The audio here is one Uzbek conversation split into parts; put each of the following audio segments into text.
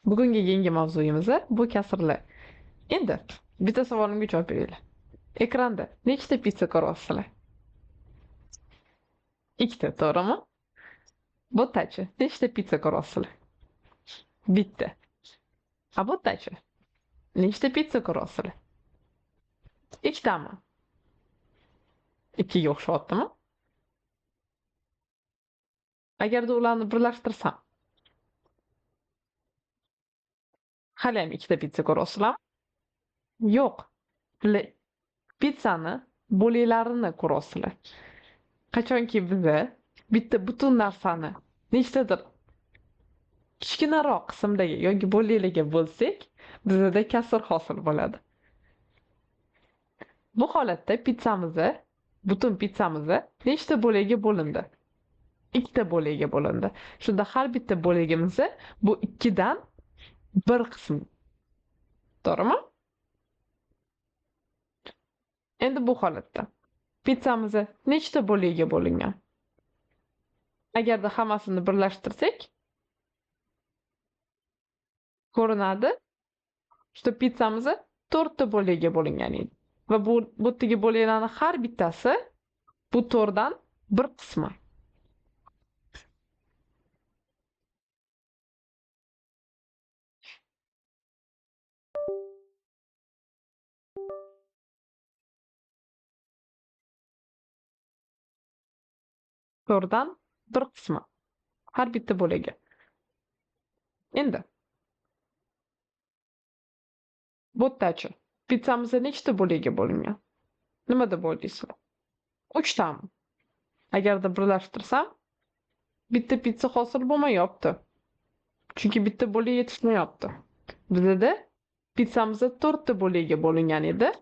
Bugungi yangi mavzuyimiz bu kasrlar. Endi bitta savolimga javob beringlar. Ekranda nechta pitsa ko'ryapsizlar? Ikkita, to'g'rimi? Bu yerdachi nechta pitsa ko'ryapsizlar? Bitta. A bu yerdachi nechta pitsa ko'ryapsizlar? Ikkitami? Ikkiga o'xshyaptimi? Agarda ularni birlashtirsam, hali ham ikkita pitsa ko'ryapsizlarmi? Yo'q. Pitsani bo'laklarini ko'ryapsizlar. Qachonki biza bitta butun narsani nechtadir kichkinaroq qismdagi yoki bo'laklarga bo'lsak, bizda kasr hosil bo'ladi. Bu holatda pitsamizni, butun pitsamizni nechta bo'lakka bo'lindi? Ikkita bo'lakka bo'lindi. Shunda har bitta bo'lagimizni bu ikkidan bir qism. To'g'rimi? Endi bu holatda pitsamiz nechta bo'lakka bo'lingan? Agarda hammasini birlashtirsak, ko'rinadi, что pitsamiz to'rtta bo'lakka bo'lingan edi. Va bu yerdagi bo'laklarning har bittasi bu to'rtdan bir qismi. To'rtdan bir qismi. Har bitta bo'lagi. Endi bu yerdachi pitsamiz nechta bo'lakka bo'lingan? Nima deb o'ylaysizlar? Uchtami? Agarda birlashtirsam, bitta pitsa hosil bo'lmayapti. Chunki bitta bo'lak yetishmayapti. Bizda pitsamiz to'rtta bo'lakka bo'lingan edi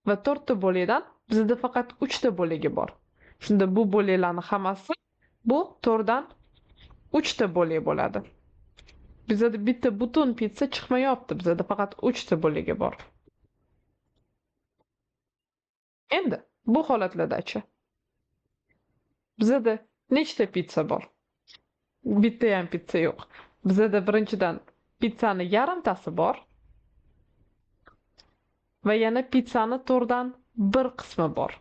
va to'rtta bo'lakdan bizda faqat uchta bo'lagi bor. Shunda bu bo'laklarning hammasi bu to'rtdan uchta bo'lak bo'ladi. Bizda bitta butun pitsa chiqmayapti, bizda faqat uchta bo'lagi bor. Endi bu holatlardachi bizda nechta pitsa bor? Bitta ham pitsa yo'q. Bizda birinchidan pitsani yarimtasi bor va yana pitsani to'rtdan bir qismi bor.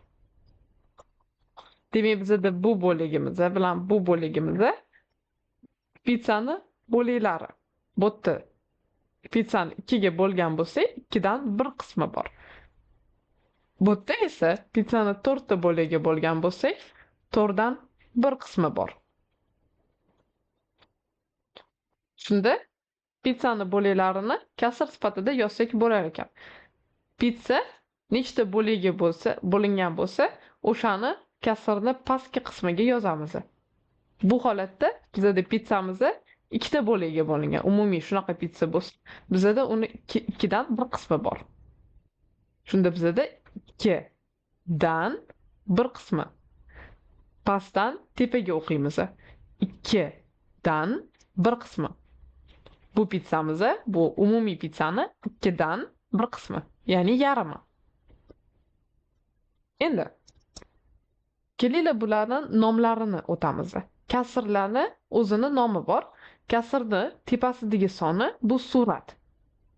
Demak, bizda bu bo'lagimiz bilan bu bo'lagimiz pitsani bo'laklari. Bu yerda pitsani ikkiga bo'lgan bo'lsak, ikkidan bir qismi bor. Bu yerda esa pitsani to'rtta bo'lakka bo'lgan bo'lsak, to'rtdan bir qismi bor. Shunda pitsani bo'laklarini kasr sifatida yozsak bo'lar ekan. Pitsa nechta bo'lakka bo'lsa, bo'lingan bo'lsa, o'shani kasrni pastki qismiga yozamiz. Bu holatda bizda pitsamiz ikkita bo'lakka bo'lingan. Umumiy shunaqa pitsa bo'lsa, bizda uni ikkidan bir qismi bor. Shunda bizda ikkidan bir qismi. Pastdan tepaga o'qiymiz. Ikkidan bir qismi. Bu pitsamiz, bu umumiy pitsani ikkidan bir qismi, ya'ni yarmi. Endi kelinglar bularning nomlarini o'tamiz. Kasrlarni o'zini nomi bor. Kasrni tepasidagi soni bu surat.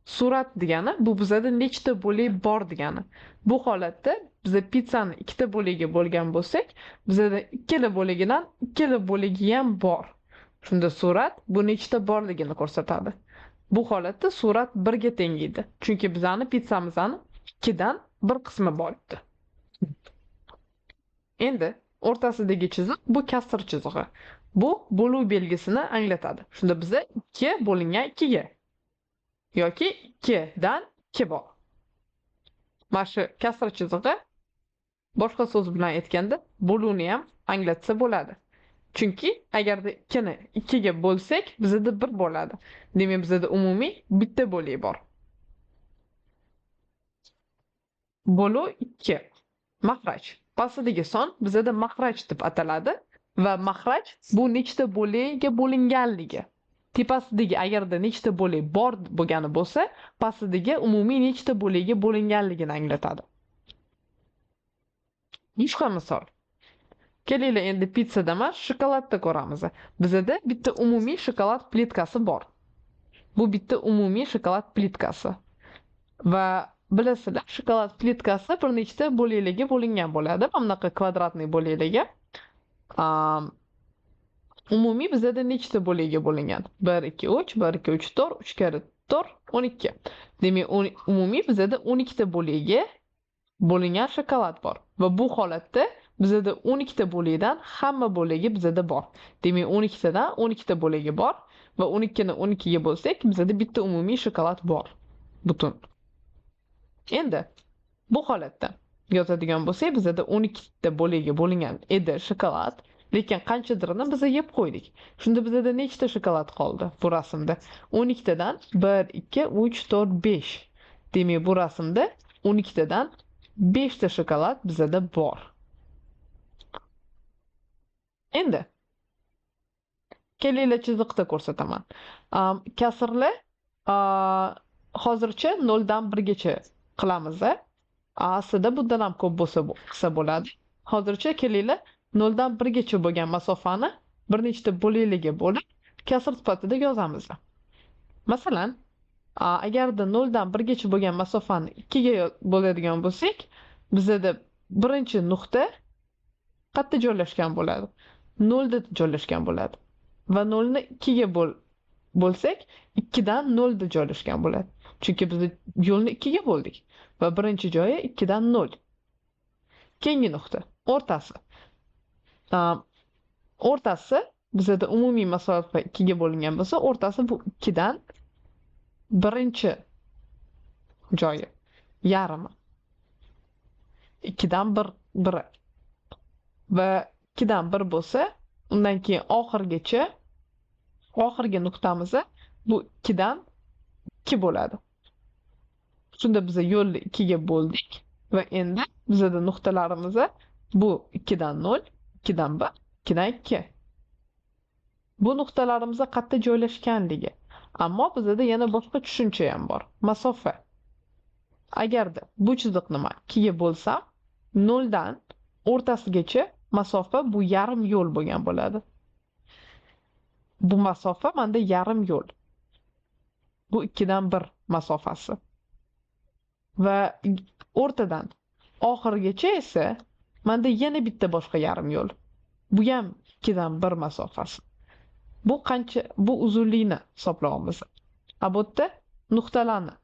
Surat degani bu bizda nechta bo'lak bor degani. Bu holatda biz pitsani ikkita bo'lakka bo'lgan bo'lsak, bizda ikkala bo'lagidan ikkala bo'lagi ham bor. Shunda surat bu nechta borligini ko'rsatadi. Bu holatda surat birga teng edi. Chunki bizani pitsamizni ikkidan bir qismi bor edi. Endi o'rtasidagi chiziq bu kasr chizig'i. Bu bo'luv belgisini anglatadi. Shunda biza 2 bo'lingan 2ga yoki 2 dan 2 bor. Mana shu kasr chizig'i boshqa so'z bilan aytganda bo'luvni ham anglatsa bo'ladi. Chunki agarda 2 ni 2 ga bo'lsak, bizda 1 bo'ladi. Demak, bizda umumiy bitta bo'lak bor. Bo'luv 2. Mahraj. Pastidagi son bizda mahraj deb ataladi va mahraj bu nechta bo'lakka bo'linganligi. Tepasidagi agarda nechta bo'lak bor bo'lgani bo'lsa, pastidagi umumiy nechta bo'lakka bo'linganligini anglatadi. Boshqa misol. Kelinglar endi pitsada emas, shokoladda ko'ramiz. Bizda bitta umumiy shokolad plitkasi bor. Bu bitta umumiy shokolad plitkasi. Va bilasizlar, shokolad plitkasi bir nechta bo'laklarga bo'lingan bo'ladi. Mana bunaqa kvadratniy bo'laklarga. Umumiy bizada nechta bo'lakga bo'lingan? 1 2 3 1 2 3 4 3 karra 4 12. Demak, umumiy bizada 12 ta bo'lakga bo'lingan shokolad bor. Va bu holatda bizada 12 ta bo'lakdan hamma bo'lagi bizada bor. Demak, 12 tadan 12 ta bo'lagi bor va 12 ni 12 ga bo'lsak, bizada bitta umumiy shokolad bor. Butun. Endi bu holatda yozadigan bo'lsak, bizada 12 ta bo'lakka bo'lingan edi shokolad, lekin qanchadirini biz yeb qo'ydik. Shunda bizada nechta shokolad qoldi bu rasmda? 12 tadan 1 2 3 4 5. Demak, bu rasmda 12 tadan 5 ta shokolad bizada bor. Endi kelinglar chiziqda ko'rsataman. Kasrlar hozircha 0 dan 1 gacha qilamiz. Aslida bundan ham ko'p bo'lsa qilsa bo'ladi. Hozircha kelinglar 0 dan 1 gacha bo'lgan masofani bir nechta bo'laklarga bo'lib kasr sifatida yozamiz. Masalan, agarda 0 dan 1 gacha bo'lgan masofani 2 ga bo'ladigan bo'lsak, bizada birinchi nuqta qayerda joylashgan bo'ladi? 0 da joylashgan bo'ladi. Va 0 ni 2 ga bo'lsak, 2 dan 0 da joylashgan bo'ladi. Chunki biz yo'lni 2 ga bo'ldik va birinchi joyi 2 dan 0. Keyingi nuqta o'rtasi. O'rtasi bizada umumiy masofa 2 ga bo'lingan bo'lsa, o'rtasi bu 2 dan birinchi joyi, yarmi. 2 dan 1 biri. Va 2 dan 1 bo'lsa, undan keyin oxirgacha, oxirgi nuqtamiz bu 2 dan 2 bo'ladi. Shunda biz yo'lni 2 ga bo'ldik va endi bizada nuqtalarimiz bu 2 dan 0, 2 dan 1, 2 dan 2. Bu nuqtalarimiz qayerda joylashganligi. Ammo bizada yana boshqa tushuncha ham bor. Masofa. Agarda bu chiziqni men 2 ga bo'lsam, 0 dan o'rtasigacha masofa bu yarim yo'l bo'lgan bo'ladi. Bu masofa menda yarim yo'l. Bu 2 dan 1 masofasi. Va o'rtadan oxirigacha esa menda yana bitta boshqa yarim yo'l. Bu ham 2 dan 1 masofasi. Bu qancha, bu uzunlikni hisoblayapmiz. A bu yerda nuqtalarni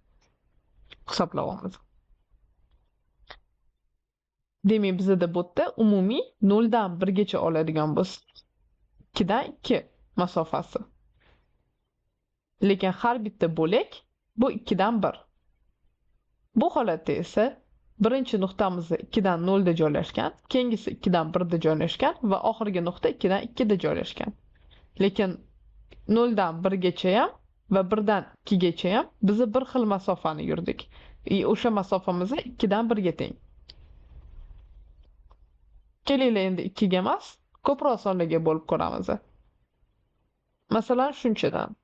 hisoblayapmiz. Demak, bizda bu yerda umumiy 0 dan 1 gacha oladigan bo'lsak, 2 dan 2 masofasi. Lekin har bitta bo'lak bu 2 dan 1. Bu holatda esa birinchi nuqtamiz 2 dan 0 da joylashgan, keyingisi 2 dan 1 da joylashgan va oxirgi nuqta 2 dan 2 da joylashgan. Lekin 0 dan 1 gacha ham va 1 dan 2 gacha ham biz bir xil masofani yurdik. O'sha masofamiz 2 dan 1 ga teng. Kelinglar endi 2 ga emas, ko'proq sonlarga bo'lib ko'ramiz. Masalan, shunchadan.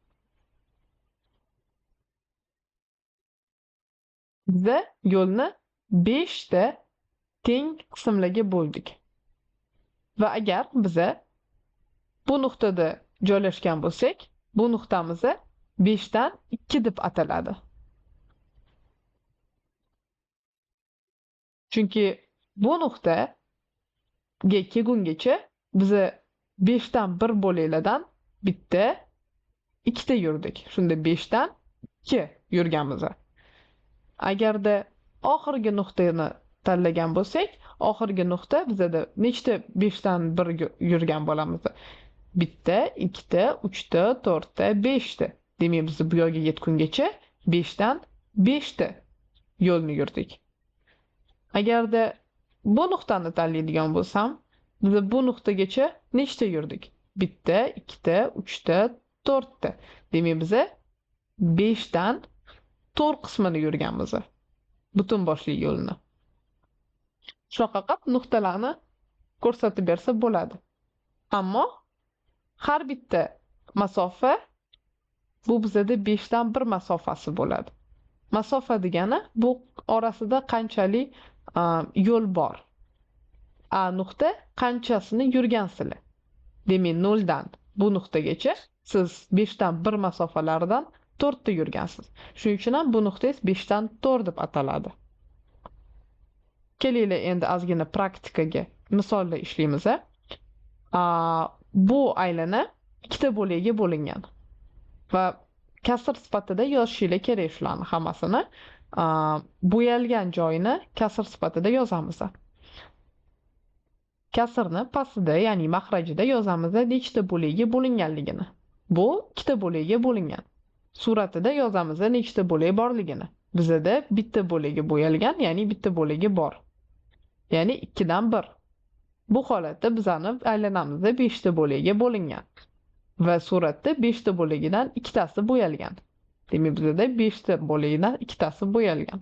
Biza yo'lni 5 ta teng qismlarga bo'ldik. Va agar biza bu nuqtada joylashgan bo'lsak, bu nuqtamiz 5 dan 2 deb ataladi. Chunki bu nuqtaga kelgungacha biza 5 dan 1 bo'laklardan bitta, ikkita yurdik. Shunda 5 dan 2 yurganmiz. Agarda oxirgi nuqtani tanlagan bo'lsak, oxirgi nuqta bizada nechta 5 dan 1 yurgan bo'lamiz? Bitta, ikkita, uchta, to'rtta, beshta. Demak, biz bu yoqqa yetgungacha 5 dan 5 ta yo'lni yurdik. Agarda bu nuqtani tanlaydigan bo'lsam, biz bu nuqtagacha nechta yurdik? Bitta, ikkita, uchta, to'rtta. Demak, biz 5 dan 4 qismini yurganmiz. Butun boshli yo'lni. Shunaqa qilib nuqtalarni ko'rsatib bersa bo'ladi. Ammo har bitta masofa bu bizada 5 dan 1 masofasi bo'ladi. Masofa degani bu orasida qanchalik yo'l bor. A nuqta qanchasini yurgansizlar. Demak, 0 dan bu nuqtagacha siz 5 dan 1 masofalardan 4 ta yurgansiz. Shuning uchun ham bu nuqtangiz 5 dan 4 deb ataladi. Kelinglar endi ozgina praktikaga misolda ishlaymiz. Bu aylana ikkita bo'lakka bo'lingan va kasr sifatida yozishinglar kerak shularni hammasini. Bo'yalgan joyini kasr sifatida yozamiz. Kasrni pastida, ya'ni maxrajida yozamiz nechta bo'lakka bo'linganligini. Bu ikkita bo'lakka bo'lingan. Suratida yozamiz nechta bo'lak borligini. Bizada bitta bo'lagi bo'yalgan, ya'ni bitta bo'lagi bor. Ya'ni 2 dan 1. Bu holatda bizani aylanamizda 5 ta bo'lakka bo'lingan va suratda 5 ta bo'lagidan ikkitasi bo'yalgan. Demak, bizada 5 ta bo'lagidan ikkitasi bo'yalgan.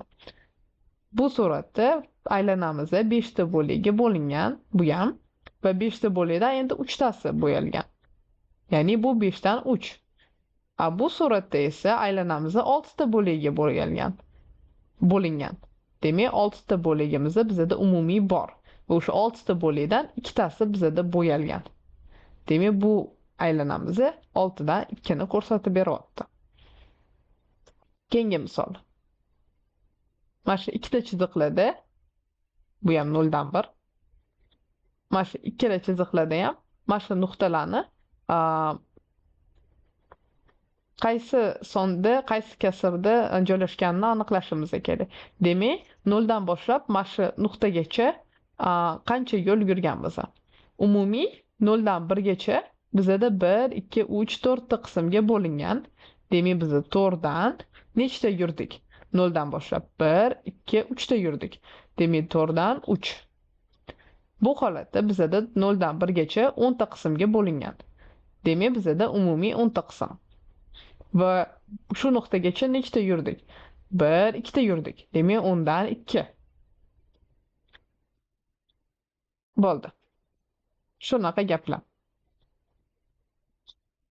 Bu suratda aylanamizda 5 ta bo'lakka bo'lingan, bu ham va 5 ta bo'lakdan endi 3 tasi bo'yalgan. Ya'ni bu 5 dan 3. A bu suratda esa aylanamizda 6 ta bo'lakka bo'lingan. Demak, 6 ta bo'lagimiz bizada umumiy bor. Va o'sha 6 ta bo'lakdan ikkitasi bizada bo'yalgan. Demak, bu aylanamiz 6 dan 2 ni ko'rsatib beryapti. Keyingi misol. Mana shu ikkita chiziqlarda, bu ham 0 dan 1. Mana shu ikkala chiziqlarda ham mana shu nuqtalarni qaysi sonda, qaysi kasrda joylashganini aniqlashimiz kerak. Demak, 0 dan boshlab mana shu nuqtagacha qancha yo'l yurganmiz. Umumiy 0 dan 1 gacha bizada 1, 2, 3, 4 ta qismga bo'lingan. Demak, biz 4 dan nechta yurdik? 0 dan boshlab 1, 2, 3 ta yurdik. Demak, 4 dan 3. Bu holatda bizada 0 dan 1 gacha 10 ta qismga bo'lingan. Demak, bizada umumiy 10 ta qism. Va shu nuqtagacha nechta yurdik? 1, 2 ta yurdik. Demak, 10 dan 2. Bo'ldi. Shunaqa gaplar.